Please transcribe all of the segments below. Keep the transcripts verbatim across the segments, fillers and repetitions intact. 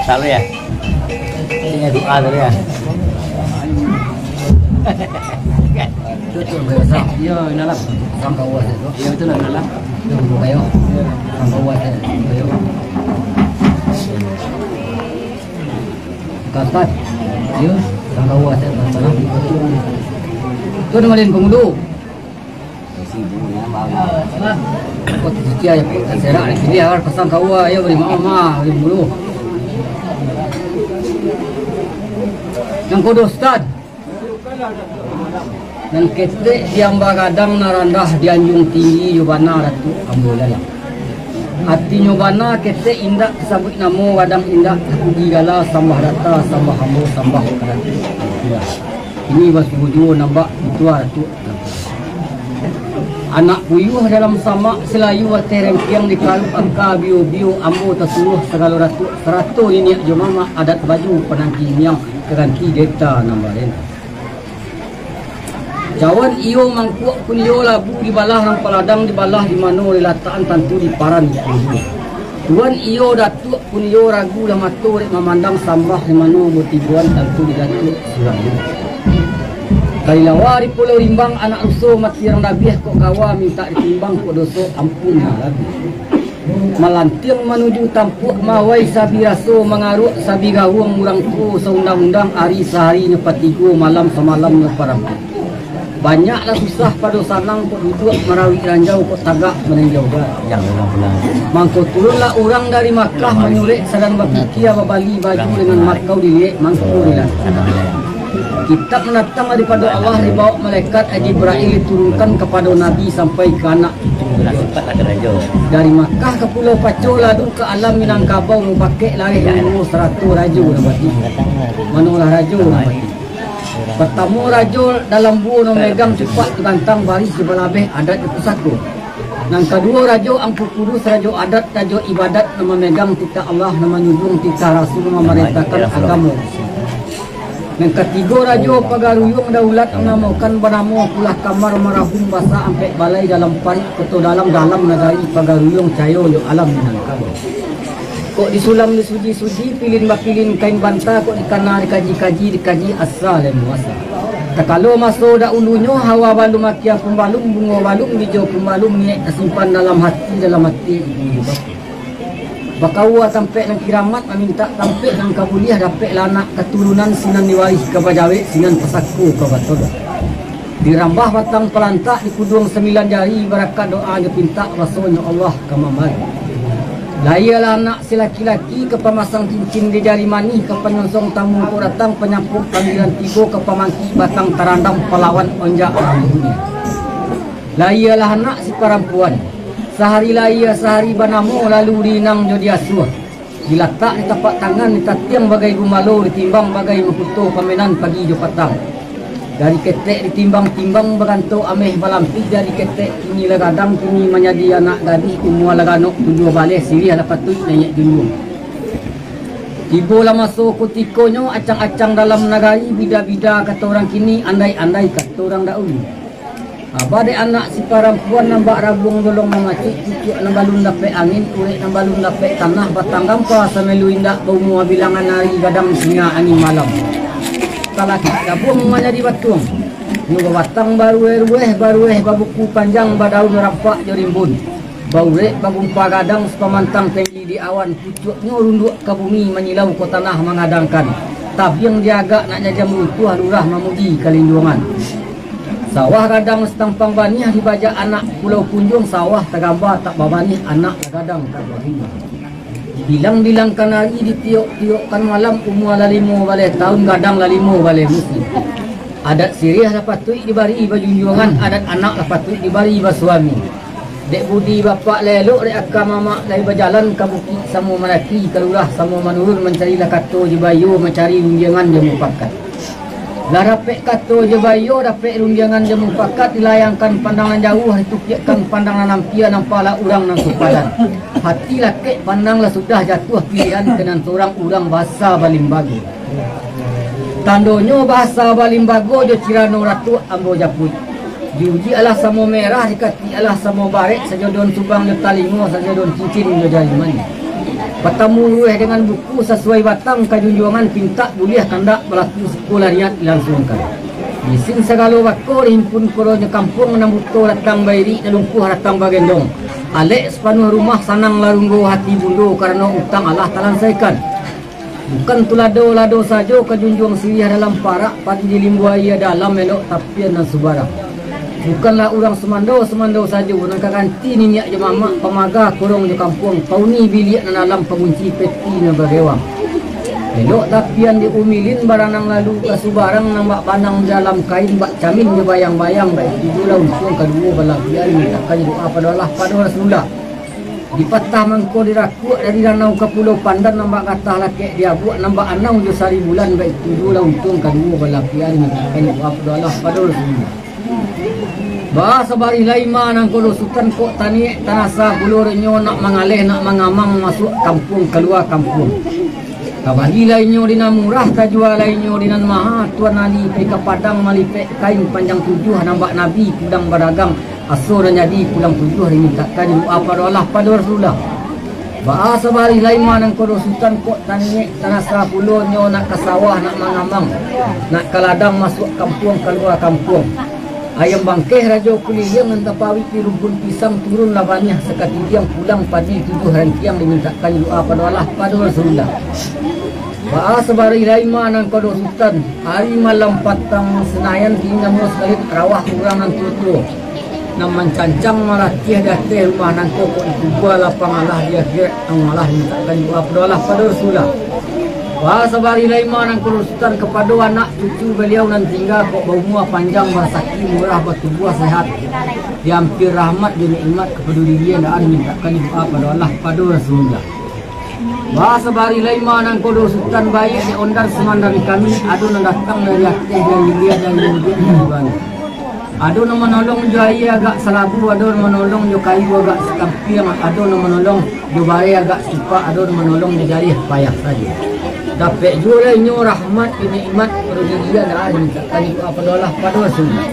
Salah ya? Ini doa dulu ya. Iyo, inolah. Sangka uas itu. Iyo, itulah, inolah. Itu buku kayo. Sangka uas itu. Kayo. Katat. Iyo, sangka uas itu. Tu nama lain pangulu. Kok cuci aja, serak ni. Jadi, awal pasang kawa, ya, beri maaf, mah, beri bulu. Nan kodo, Ustaz. Nan ketek diamba gadang, nan randah dianjuang tinggi, yo bana Datuak ambo jalang. Atinyo bana ketek indak tasabuik namo, gadang indak tapuji gala, sambah data, sambah ambo, sambah ka Datuak. Ini basuo juo nambak pituah Datuak. Anak puyuah dalam samak, salalu ateh rengkiang, dikaruik aka biyo-biyo, ambo tasuruah sagalo Datuak, sarato niniak jo mamak, adat baju pananti iniang, ka ganti deta nan barenta. Cawan iyo mangkuak pun iyo, labu dibalah nan paladang, dibalah di mano dilatakan, tantu diparan di tujuah. Tuan iyo Datuak pun iyo, ragu lah mato dek mamandang, sambah di mano batiboan, tantu di Datuak surang. Dari lawa di Pulau Rimbang, anak ruso mati rang dabiah, kok gawa mintak ditimbang, kok doso ampun nan labiah. Malantiang manuju tampuak mawai, sabi raso mangaruak, sabi garuang urang tuo saundang-undang, ari sahari nyo patigo, malam samalam nyo parampuak. Banyaklah susah pado sanang, kok duduak marawik ranjau, kok tagak maninjau jarak. Mangko turunlah urang dari Makkah, manyurek sadang bapikia, babali baju dengan makau diliek mangko dilantik. Kitab nan datang daripado Allah, dibawok malaikat Jibrail, diturunkan kapado Nabi sampai ka anak cucu baliau. Dari Makkah ka Pulau Paco, lalu ka alam Minangkabau, mupakek lareh limo sarato rajo nan bati. Manolah rajo nan bati. Partamo, rajo dalam buo nan mamegang cupak jo gantang, barih jo balabeh, adat jo pusako. Nan kaduo, rajo angku kudus, rajo adat, rajo ibadat, nan mamegang titah Allah, nan manyujuang titah Rasul, nan mamarentahkan agamo. Nan katigo, rajo pagaruyuang daulat, manamokan banamo Pulah Kamar, marahum basa ampek balai, dalam parik koto dalam, dalam nagari pagaruyuang, cayo jo alam Minangkabau. Kok disulam disuji-suji, pilin bapilin kain banta, kok dikana dikaji-kaji, dikaji asa lai muasa. Takalo maso dahulunyo, hawa balun, akia pun balun, bungo balun, bijo pun balun, niaik tasimpan dalam hati, dalam hati ibu jo bapo. Bakaua tampek nan kiramat, mamintak tampek nan ka buliah, dapeklah anak katurunan, sinan diwarih ka bajawek, sinan pasako ka batolak. Dirambah batang palantak, dikuduang sambilan jari, barakat doa jo pintak, rasonyo Allah ka mambari. Lahialah anak si laki-laki, ka pamasang cincin di jari manih, ka panyonsong tamu kok datang, panyapuik panggilan tibo, ka pamangkik batang tarandam, palawan onjak rambutnyo. Lahialah anak si parampuan, sahari lahia sahari banamo, lalu diinang jo diasuah. Dilatak di tapak tangan, ditatiang bagai gumbalo, ditimbang bagai makuto, pamenan pagi jo patang. Dari ketek ditimbang-timbang, baganto ameh balampih, dari ketek kini lah gadang, kini manjadi anak gadih, umua lah ganok tujuah baleh, siriah lah patuik naiak junjuang. Tibolah maso kutikonyo, acang-acang dalam nagari, bida-bida kato urang kini, andai-andai kato urang dahulu. Aba dek anak si parampuan, nan bak rabuang dolong mamacuik, pucuak nan balun dapek angin, urek nan balun dapek tanah, batang gampa samelu indak, baumua bilangan ari, gadang singa angin malam. Talakik gabuang manjadi batuang, nyo babatang barueh-rueh, barueh babuku panjang, badaun rampak jo rimbun, baurek bagumpa gadang, sapamantang tenggi di awan, pucuaknyo runduak ka bumi, manyilau ka tanah, mangadangkan tabiang diagak, nak jajam runtuah, lurah mamuji kalinduangan. Sawah gadang satampang baniah, dibajak anak Pulau Punjuang, sawah tagambal tak babaniah, anak lah gadang tak bahiang. Bilang-bilang kanari ditiok-tiokkan malam, umua lah limo baleh taun, gadang lah limo baleh musim. Adat siriah lah patuik dibari bajunjuangan, adat anak lah patuik dibari basuami. Dek budi bapak lah elok, dek aka mamak lai bajalan ka bukik samo mandaki, ka lurah samo manurun, mancari lah kato jo baiyo, mancari rundiangan jo mupakat. Lah dapek kato jo baiyo, dapek rundiangan jo mupakat, dilayangkan pandang nan jauah, ditukiakkan pandang nan ampia, nampaklah urang nan supadan. Hati lakek pandang lah sudah jatuah pilihan ka nan surang urang bahasa balimbago. Tandonyo bahasa balimbago jo cirano ratuak ambo japuik. Diuji alah samo merah, dikatik alah samo barek, sajo daun subang jo talingo, sajo daun cincin jo jari mani. Batamu luruih dengan buku, sasuai batang ka junjuangan, pintak buliah kandak balaku, siko lah niat dilansuangkan. Isin sagalo bako dihimpun koronyo kampuang, nan buto datang bairik, nan lumpuah datang bagendong. Alek sapanuah rumah, sanang lah runggo hati bundo, karano utang alah talansaikan. Bukan tu lado-lado sajo, ka junjuang siriah dalam parak, padi di limbo aia dalam, elok tapian nan subarang. Bukanlah urang sumando, sumando sajo, nan ka ganti niniak jo mamak, pamaga korong jo kampuang, pauni biliak nan dalam, pangunci peti nan bagewang. Elok tapian diumilin, baranang lalu ka subarang, nan bak banang di dalam kain, bak camin jo bayang-bayang, baitu juo lah untuang kaduo balah pian, mintakkan doa pado Allah, pado Rasulullah. Dipatah mangko dirakuak, dari Ranau ka Pulau Pandan, nan bak gatah lakek diabuak, nan bak anau jo sari bulan, baitu juo lah untuang kaduo balah pian, mintakkan doa pado Allah, pado Rasulullah. Baa sabarih lai ma nangko do Sutan, kok taniek tanasa pulo, inyo nak mangaleh, nak mangamang, masuak kampuang, kalua kampuang. Tabali lai inyo di nan murah, tajua lai inyo di nan maha, Tuan Ali pai ka Padang, malipek kain panjang tujuah, nan bak Nabi pulang badagang, aso nan jadi pulang tujuah, dimintakkan doa pado Allah, pado Rasulullah. Baa sabarih lai ma nangko do Sutan, kok taniek tanasa pulo, inyo nak ka sawah, nak mangamang, nak ka ladang, masuak kampuang, kalua kampuang. Ayam bangkeh rajo kuliliang, nan tapawik di rumpun pisang, turunlah baniah sakatidiang, pulang padi tujuah rantiang, dimintakkan doa pado Allah, pado Rasulullah. Baa sabarih lai ma nangko do Sutan, ari malam patang Sinayan, kini namuah sakali rawah urang nan tuo-tuo. Nan mancancang maratiah di ateh rumah nangko, kok dikubua lapang alah di akhirat, nan malah dimintakkan doa pado Allah, pado Rasulullah. Baa sabarih lai ma nangko do Sutan, kapado anak cucu baliau nan tingga, kok baumua panjang, basakik murah, batubuah sehat, diampia rahmat jo nikmat kapado diri, nan dimintakkan doa pado Allah, pado Rasulullah. Baa sabarih lai ma nangko do Sutan, baiak di ondar sumandang kami, ado nan datang dari ateh, dari ilia, dari lubuak, dari bana. Ado nan manolong jo aia agak salabu, ado nan manolong jo kayu agak sakampiang, ado nan manolong jo bareh agak satupak, ado nan manolong jo jariah payah sajo. Dapek juo lah inyo rahmat jo nikmat, kapado diri, nan dimintakkan doa pado Allah, pado Rasulullah.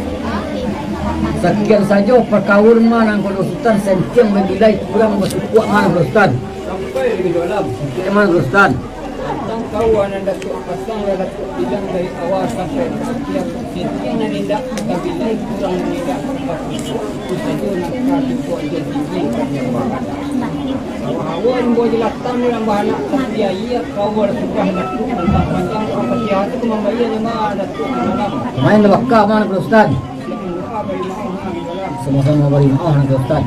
Sakian sajo parkaul ma nangko do Sutan, sentiang babilai, kurang basukuak ma nangko do Sutan. Sampai lagi dalam. Sampai ma nangko do Sutan. Tantang kawan nan Datuak pasang, lah Datuak bilang dari awal sampai akhir. Sentiang nan indak tabilai, kurang nan indak takukuak, itu sajo nan ka ditukuak jo tinggi ka nyambah. Hawa-hawa rimbo jelatan nan bahanak, tapi aia kaul sudah Datuak tantang panjang, urang Patihah tu ka mambayia nyo ma Datuak di dalam. Main baka ma nangko do Sutan. Doa bari maoh nan di dalam. Samo-samo bari maoh nangko do Sutan.